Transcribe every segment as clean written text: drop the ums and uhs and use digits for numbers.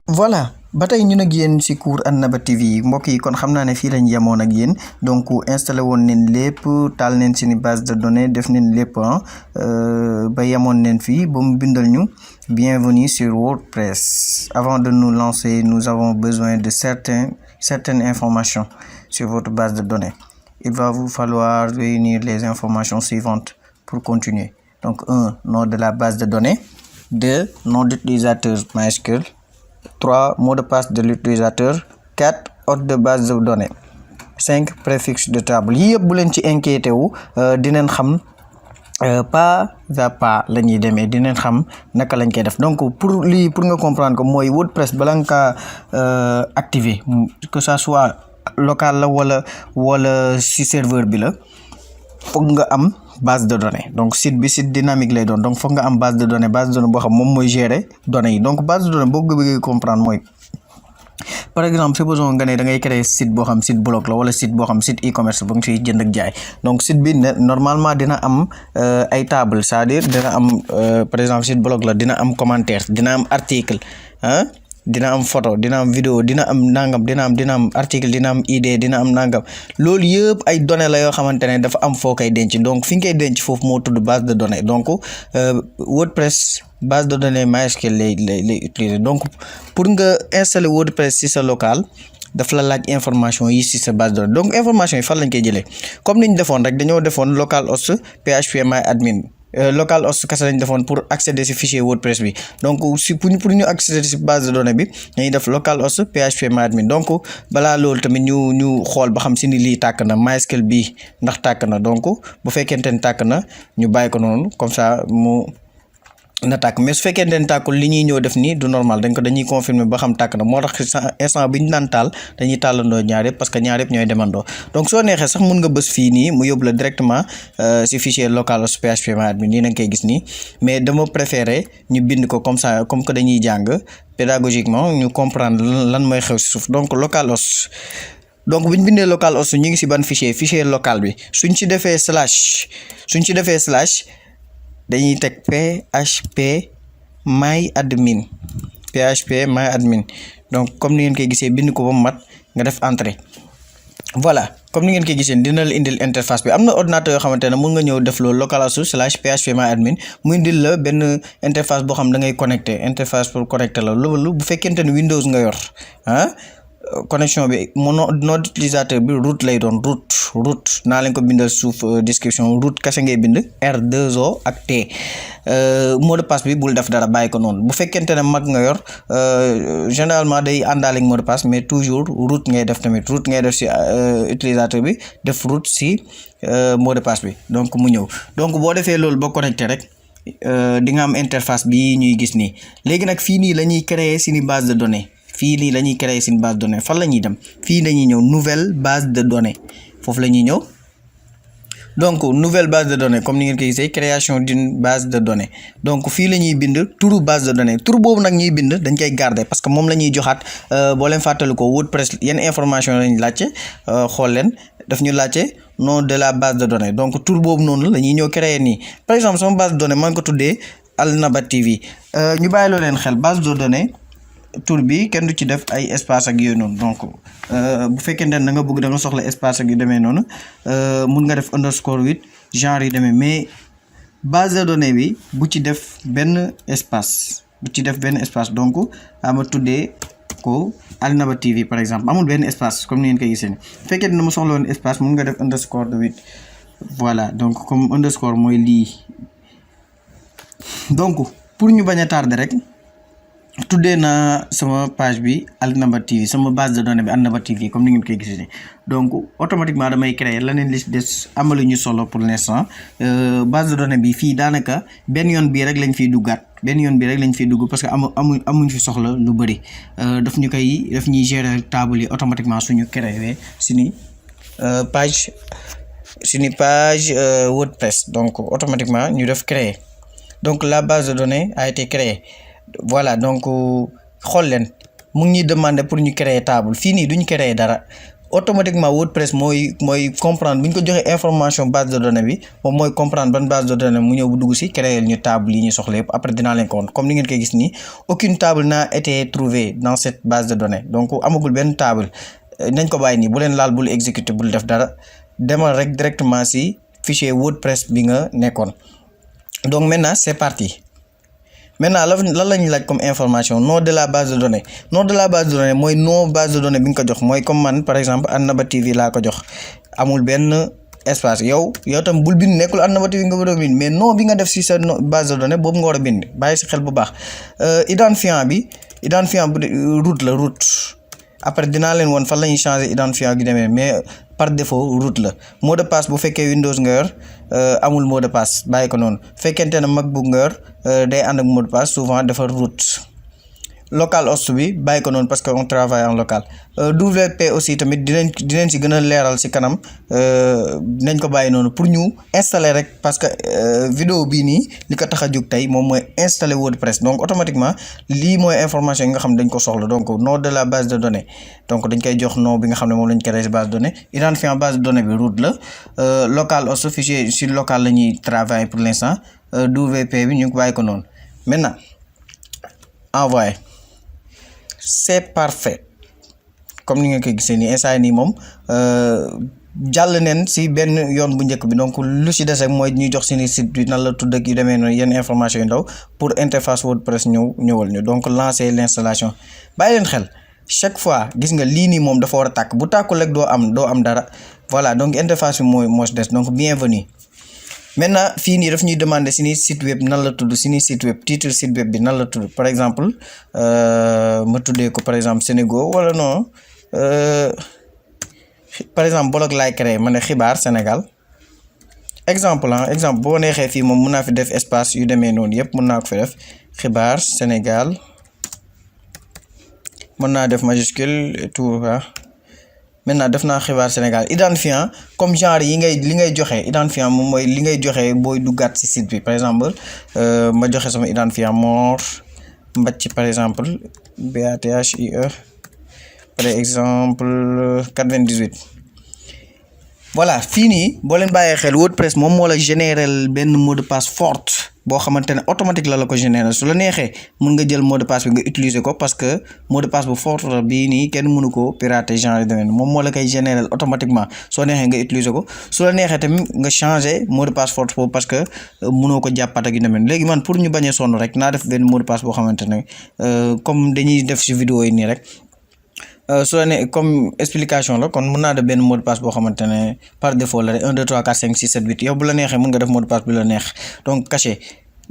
voilà ba tey ñun ak yéen ci cours Annaba TV mbokk yi kon xam naa ne fii lañ yemoon ak yéen donc installé woon neen lépp taal neen seeni base de données def neen lépp ba yemoon neen fii ba mu bindal ñu bienvenue sur WordPress. Avant de nous lancer, nous avons besoin de certaines informations sur votre base de données. Il va vous falloir réunir les informations suivantes pour continuer. Donc 1, nom de la base de données. 2, nom d'utilisateur MySQL. 3, mot de passe de l'utilisateur. 4, hôte de base de données. 5, préfixe de table. Yii yëpp bu leen ci inquiété wu dinañ xam pas à pas la ñuy demee dinañ xam naka lañ koy def. Donc pour nga comprendre que mooy WordPress bala nga kaa activer que ça soit local la wala si serveur bi la foog nga am base de données. Donc site dynamique lay doon, donc foog nga am base de données boo xam moom mooy gérer données yi. Donc base de données boo ko bëggee comprendre mooy par exemple supposons nga ne da ngay créer site boo xam site blog la wala site boo xam site e-commerce bu nga ciy jënd ak jaay. Donc site bi normalement dina am ay table, c'est-à-dire dina am par exemple site blog la dina am commentaire, dina am article dina am photo, dina am vidéo, dina am nangam, dina am article, dina am idée, dina am nangam. Loolu yëpp ay données la yoo xamante ne dafa am foo koy denc. Donc fi nga koy denc foofu moo tudd base de données. Donc WordPress base de données MySQL lay utiliser. Donc pour nga installer WordPress ci sa local dafa la laaj information yi ci sa base de données. Donc information yi fan lañ koy jëlee comme ni ñu defoon rek dañoo defoon localhost phpMyAdmin. Localhost kese lañ defoon pour accéder ci fichier WordPress bi. Donc si pour ñu accéder ci base de données bi dañuy def localhost phpMyAdmin. Donc balaa loolu tamit ñu xool ba xam si ni lii tàkk na MySQL bi ndax tàkk na. Donc bu fekkente ne tàkk na ñu bàyyi ko noonu comme ça mu na tàkk, mais su fekkente ne tàkkul li ñuy ñëw def nii du normal dañuy confirmer ba xam tàkk na. Moo tax instant bi ñu naan taal dañuy tàllandoo ñaar yëpp parce que ñaar yëpp ñooy demandoo. Donc soo neexee sax mun nga bës fii nii mu yóbbu la directement ci fichier localhost phpMyAdmin nii nañ koy gis nii, mais dama préféré ñu bind ko comme ça comme que dañuy jàng pédagogiquement ñu comprendre lan mooy xew ci suuf. Donc localhost, donc bu ñu bindee localhost ñu ngi ci ban fichier local bi. suñ ci defee slash dañuy teg phpMyAdmin. Donc comme ni ngeen koy gisee bind ko ba mu mat nga def entrée. Voilà comme ni ngeen koy gisee dina la indil interface bi. Am na ordinateur yoo xamante ne mun nga ñëw def loolu localhost /phpMyAdmin mu indil la benn interface boo xam da ngay connecté interface pour connecter la. Loolu bu fekkente ne Windows nga yor connexion bi nom d'utilisateur bi root lay doon root naa leen ko bindal suuf description. Root kese ngay bind R2O ak T. Mot de passe bi bul def dara bàyyi ko noonu. Bu fekkente ne Mac nga yor généralement day àndaale ak mot de passe, mais toujours root ngay def tamit. Root ngay def ci utilisateur bi def root ci mot de passe bi donc mu ñëw. Donc boo defee loolu ba connecté rek di nga am interface bi ñuy gis nii. Léegi nag fii nii la ñuy créer seeni base de données. Fii nii la ñuy créer seen base de données. Fan la ñuy dem fii lañuy ñëw nouvelle base de données, foofu la ñuy ñëw. Donc nouvelle base de données comme ni ngeen koy gisee création d'une base de données. Donc fii la ñuy bind turu base de données. Tur boobu nag ñuy bind dañ koy garder parce que moom la ñuy joxaat boo leen fàttali ko WordPress yenn information lañ laajte. Xool leen daf ñu laajte nom de la base de données. Donc tur boobu noonu la ñuy ñëw créer nii. Par exemple sama base de données maa ngi ko tuddee Annaba TV. ñu bàyyi loo leen xel base de données tur bi kenn du ci def ay espace ak yooyu noonu. Donc bu fekkente ne da nga soxla espace ak yu demee noonu mun nga def _8 genre yu demee, mais base de données bi bu ci def benn espace donc ama tuddee ko Annaba TV par exemple amul benn espace comme ni ngeen koy gisee ni. Bu fekkee ne ma soxla woon espace mun nga def _8. Voilà donc comme underscore mooy lii. Donc pour ñu bañ a tarder rek tuddee naa sama page bi Annaba TV, sama base de données bi Annaba TV comme ni ngeen koy gisee. Donc automatiquement damay créer leneen li des amalu ñu solo pour l'instant. Base de données bi fii daanaka benn yoon bii rek lañ fiy dugg parce que amuñ fi soxla lu bëri. daf ñuy gérer table yi automatiquement suñu créer suñu page WordPress. Donc automatiquement ñu def créer. Donc la base de données a été créée. Voilà donc xool leen mu ngi ñuy demander pour ñu créer table. Fii nii duñ créer dara automatiquement WordPress mooy comprendre bu ñu ko joxee information base de données bi moom mooy comprendre ban base de données mu ñëw bu dugg si créer ñu table yi ñu soxla yëpp après dinaa leen ko woon comme ni ngeen koy gis nii aucune table n'a été trouvée dans cette base de données donc amagul benn table nañ ko bàyyi nii bu leen laal bul exécuter bul def dara demal rek directement si fichier WordPress bi nga nekkoon donc maintenant c'est parti. Maintenant lan lañu laaj comme information nom de la base de données nom de la base de données mooy nom base de données bi nga ko jox mooy comme man par exemple Annaba TV laa ko jox amul benn espace yow tam bul bind nekkul Annaba TV nga war a bind mais nom bi nga def si sa base de données boobu nga war a bind bàyyi si xel bu baax identifiant bu route la route après dinaa leen woon fan la ñuy changer identifiant gi demee mais par défaut route la mot de passe bu fekkee Windows nga yor amul mot de passe bàyyi ko noonu fekkente ne MacBook nga yor day ànd ak mot de passe souvent dafa route localhost bi bàyyi ko noonu parce que on travaille en local WP aussi tamit dinañ si gën a leeral si kanam dinañ ko bàyyi noonu pour ñu installer rek parce que vidéo bii nii li ko tax a jóg tey moom mooy installer WordPress donc automatiquement lii mooy information yi nga xam ne dañ ko soxla donc nom de la base de données donc dañ koy jox nom bi nga xam ne moom lañ créé si base de données identifiant base de données bi route la localhost fichier sur local la ñuy travailler pour l'instant WP bi ñu ngi bàyyi ko noonu maintenant envoyer c'est parfait comme ni nga koy gisee nii instant nii moom jàll neen si benn yoon bu njëkk bi donc lu si des rek mooy ñuy jox seeni site bi nan la tudd ak yu demee noonu yenn information yu ndaw pour interface WordPress ñëwal ñu donc lancer l'installation bàyyi leen xel chaque fois gis nga lii nii moom dafa war a tàkk bu tàkkul rek doo am dara voilà donc interface bi moo si des donc bienvenue. Maintenant fii nii daf ñuy demander si ni site web nan la tudd si ni site web titre site web bi nan la tudd par exemple ma tuddee ko par exemple Sénégal wala non par exemple blog laay créé ma ne xibaar Sénégal exemple boo neexee fii moom mun naa fi def espace yu demee noonu yëpp mun naa ko fi def xibaar Sénégal mën naa def majuscule et tout maintenant def naa xibaar Sénégal identifiant comme genre li ngay joxe identifiant moom mooy li ngay joxe booy duggaat ci site bi par exemple ma joxe sama identifiant Mor Mbacke par exemple BATHIE par exemple 98 voilà fii nii boo leen bàyyee xel WordPress moom moo la générer benn mot de passe forte boo xamante ne automatique la ko générer su la neexee mun nga jël mot de passe bi nga utiliser ko parce que mot de passe bu forte bii nii kenn mënu ko pirater genre de moom moo la koy générer automatiquement soo neexee nga utiliser ko su la neexee tamit nga changer mot de passe forte boobu parce que mënoo ko jàppat ak yu demee léegi man pour ñu bañ a sonn rek naa def benn mot de passe boo xamante ne comme dañuy def ci vidéo yi nii rek. su la ne comme explication la kon mën naa def benn mot de passe boo xamante ne par défaut la rek 1 2 3 4 5 6 7 8 yow bu la neexee mën nga def mot de passe bi la neex donc caché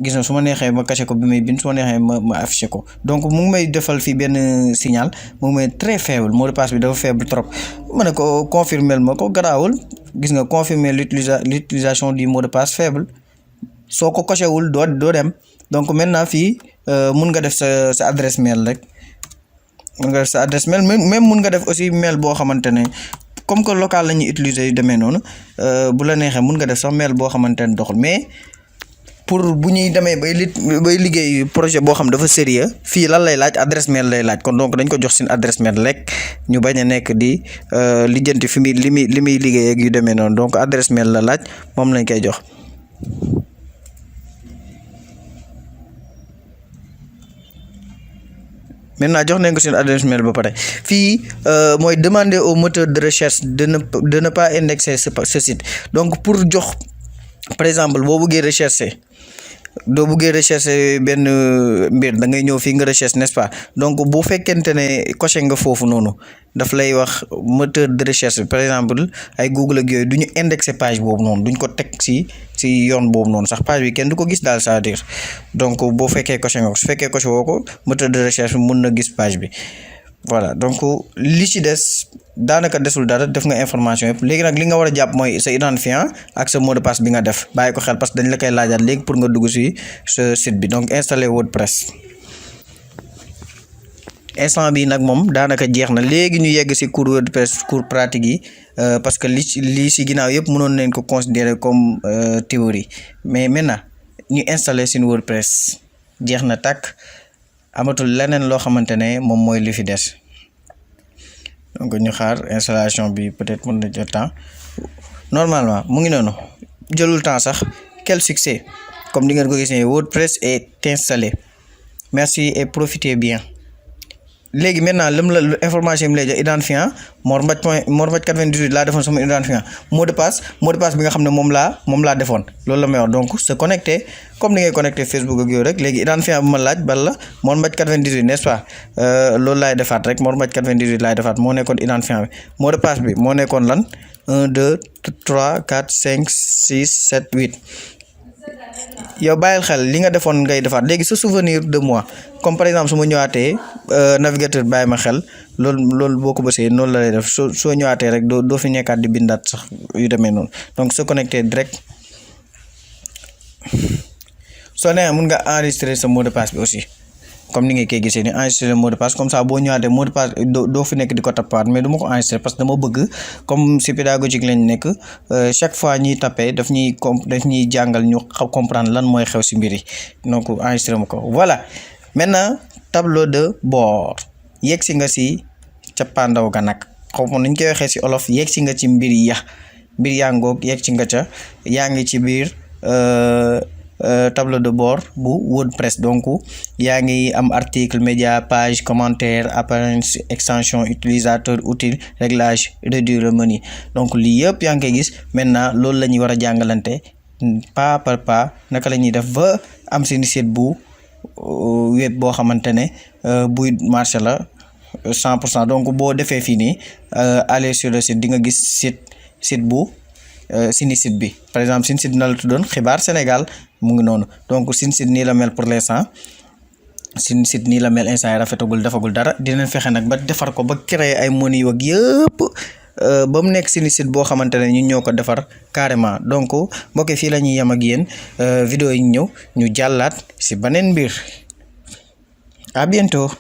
gis na su ma neexee ma caché ko bi may bind su ma neexee ma affiché ko donc mu ngi may defal fii benn signal mu ngi may très faible mot de passe bi dafa faible trop ma ne ko confirmer ma ko garaawul gis nga confirmer l'utilisation du mot de passe faible soo ko caché wul doo dem donc maintenant fii mun nga def sa adresse mail rek. mun nga def sa adresse mail même mun nga def aussi mail boo xamante ne comme que local la ñuy utiliser yu demee noonu bu la neexee mun nga def sax mail boo xamante ne doxul mais pour bu ñuy demee bay liggéey projet boo xam dafa sérieux fii lan lay laaj adresse mail lay laaj kon donc dañ ko jox seen adresse mail rek ñu bañ a nekk di lijjanti fi muy li muy liggéey ak yu demee noonu donc adresse mail la laaj moom lañ koy jox. maintenant jox nañ ko seen adresse mail ba pare fii mooy demander au moteur de recherche de ne pas indexer ce site donc pour jox par exemple boo bëggee rechercher benn mbir da ngay ñëw fii nga recherche n'est-ce pas donc bu fekkente ne coché nga foofu noonu daf lay wax moteur de recherche par exemple ay Google ak yooyu du ñu indexer page boobu noonu duñ ko teg ci yoon boobu noonu sax page bi kenn du ko gis daal c'est-à-dire donc boo fekkee coché nga ko su fekkee coché woo ko moteur de recherche bi mun na gis page bi voilà donc li ci des daanaka desul dara def nga information yëpp léegi nag li nga war a jàpp mooy sa identifiant ak sa mot de passe bi nga def bàyyi ko xel parce que dañ la koy laajaat léegi pour nga dugg ci sa site bi donc installer WordPress instant bi nag moom daanaka jeex na léegi ñu yegg ci cours WordPress cours pratique yi parce que li ci ginnaaw yëpp mënoon nañ ko considérer comme théorie mais maintenant ñu installer ci WordPress jeex na tàkk amatul leneen loo xamante ne moom mooy li fi des donc ñu xaar installation bi peut-être mën na jël temps normalement mu ngi noonu jëlul temps sax. Quel succès comme di ngeen ko gisee WordPress est installé merci et profitez bien léegi maintenant la information bi lay jox identifiant Mor Mbaj 98 laa defoon sama identifiant mot de passe bi nga xam ne moom laa defoon loolu la may wax donc se connecter comme ni ngay connecter Facebook ak yooyu rek léegi identifiant bi ma laaj bal la Mor Mbaj 98 n'est-ce pas loolu laay defaat rek Mor Mbaj 98 laay defaat moo nekkoon identifiant bi mot de passe bi moo nekkoon lan 1 2 3 4 5 6 7 8 yow bàyyil xel li nga defoon ngay defaat léegi sa souvenir de moi comme par exemple su ma ñëwaatee navigateur bàyyi ma xel loolu boo ko bësee noonu la lay def soo ñëwaatee rek doo fi nekkaat di bindaat sax yu demee noonu donc se connecter direct soo neexee mun nga enregistrer sa mot de passe bi aussi comme ni nga koy gisee ni enregistrer mot de passe comme ça boo ñëwaatee mot de passe doo fi nekk di ko tappaat mais du ma ko enregistrer parce que dama bëgg comme si pédagogique lañ nekk chaque fois ñuy tapé daf ñuy jàngal ñu comprendre lan mooy xew si mbir yi donc enregistrer ma ko voilà maintenant tableau de bord yegg si nga si cappaandaw ga nag xaw ma nuñ koy waxee si olof yegg si nga ci mbir yaa ngoog yegg si nga ca yaa ngi ci biir tableau de bord bu WordPress donc yaa ngi am article média page commentaire apparence extension utilisateur outil réglage réduire menu donc lii yëpp yaa ngi koy gis maintenant loolu la ñuy war a jàngalante pas par pas naka la ñuy def ba am seen site bu web boo xamante ne buy marché la 100% donc boo defee fii nii aller sur le site di nga gis site bu sini site bi par exemple sini site na la tuddoon xibaar Sénégal mu ngi noonu donc sini site nii la mel pour l'instant sini site nii la mel instant yi rafetagul defagul dara dinañ fexe nag ba defar ko ba créer ay menu ak yëpp ba mu nekk sini site boo xamante ne ñun ñoo ko defar carrément donc mbokk fii la ñuy yem ak yéen vidéo yi ñëw ñu jàllaat si beneen mbir à bientôt.